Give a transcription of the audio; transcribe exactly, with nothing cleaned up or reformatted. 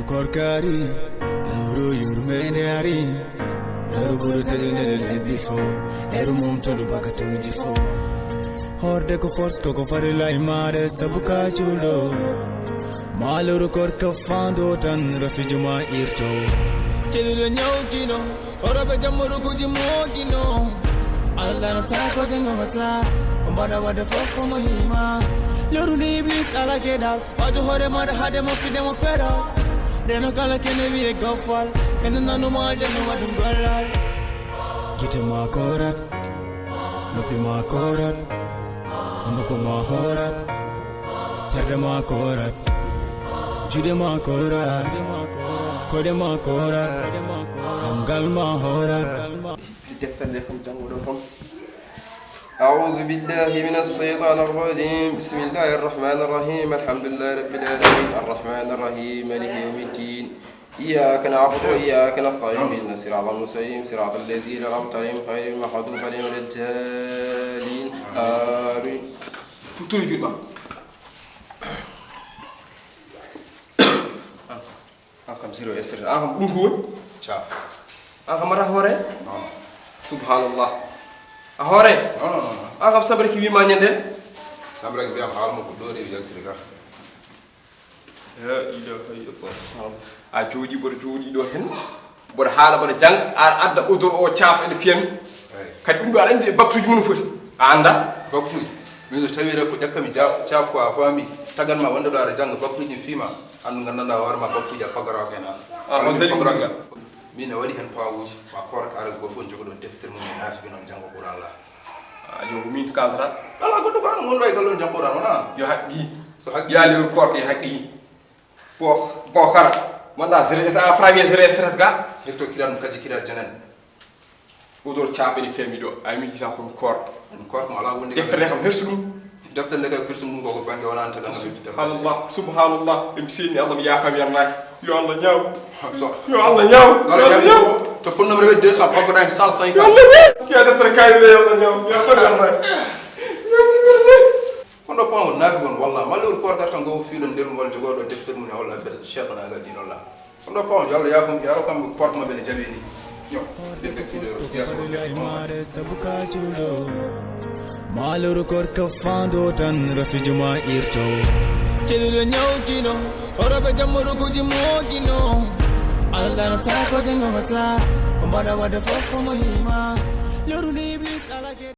Korkari, lawru yurmende ari. Lawru bulu tadi nene lebbi fo. Eru mum tolu baka tawji fo. Horde ko force ko ko fari lai mare sabuka julo. Maluru korka fando tan rafi juma irto. Kedi lo nyau kino. Ora be jamuru kuji mo kino. Allah na ta ko jengo mata. Kumbada wada fofo mo hima. Lawru ni iblis ala kedal. Wato hore mada hade mo fide mo pero. Deno kala kene wiye gofal. Kene nanu ma jeno wadum golal. Gite ma korat. Nopi ma korat. Onoko ma horat. Terde ma korat. Jude ma korat. Kode ma korat. Damgal ma horat. Deftere nde kam jannguɗo kam. أعوذ بالله من الشيطان الرجيم. بسم الله الرحمن الرحيم. الحمد لله رب العالمين. الرحمن الرحيم. مالك يوم الدين. إياك نعبد وإياك نستعين. اهدنا الصراط المستقيم. صراط الذين أنعمت عليهم غير المغضوب عليهم ولا الضالين. آمين. Tuttuni juuɗe ma. An kam zéro et sept. An kam ɗum ko woni? Caaf. An kam mata hoore? Non. Subhanallah. A hoore? Non, non, non, non. An kam sabraki wima ñande? Sabraki mbiyam haalmo ko ɗo rewi yaltiri ka. La ilaha illallah. Subhanallah. A jooɗi, mboɗo jooɗi ɗo hen. Mboɗo haala, mboɗo jannga, a adda odur o caaf ene fiyami. Eyi. Kadi ɗum ɗo aɗa anndi e baktuji mum no foti. A annda? Baktuji? Min so tawii ko ƴakkami ja-, caaf ko a faami, tagan ma wonde ɗo aɗa jannga baktuji fiima, anndu nganndanɗaa hoore ma baktuji a faggorako heen aan. Ah, on dañi ɗum ɗo. Min a waɗi heen pawuuji, ma koorka ara ko fof jogoɗo deftere mum e naafiki noon janngo Qur'an la. Ah, jogo min kaldata. Alaa goɗɗo ko aan wonɗo e galle on janngo Qur'an wonaa? Yo haqqi. So haqqi. Yaa lewru koorka yo haqqi. Bo, bo kara. Manda zéro, sa frabi zéro stress ga. Hirto kiran kaji kira janan. Udor caɓe ni femi ɗo. Ay mi jita kon koor. Koor mo ala wonde. Deftere kam hersu ɗum. Deftere nde kay kursu mum ko ko bange wala anta kan. Subhanallah, subhanallah. Em sini Allah ya fami Allah. Yo Allah ñaaw. So. Yo Allah ñaaw. Yo Allah ñaaw. To ponno rebe deux cents, banko dan cent cinquante. Yo Allah ñaaw. Ki a deftere kay yo Allah ñaaw. Ya fami Allah. Kono ɗo pawon naafi gon walla ma lewru koor garta ngo fiilon nder mo walla jogooɗo deftere mum e walla affaire cheikhna ga dinolla. Kono ɗo pawon yo Allah yaafum yaro kamɓe porte maɓɓe ne jaɓi ni. Yo. Ɓe ɓe fiiloro yeeso. Maaloro korka fando tan rafi juma irto. Kelilo ñawkino, horoɓe jammurukuji mookino. Allah no tako jangomata, ko mbaɗa wadde fof mo hima. Loruni iblis alake.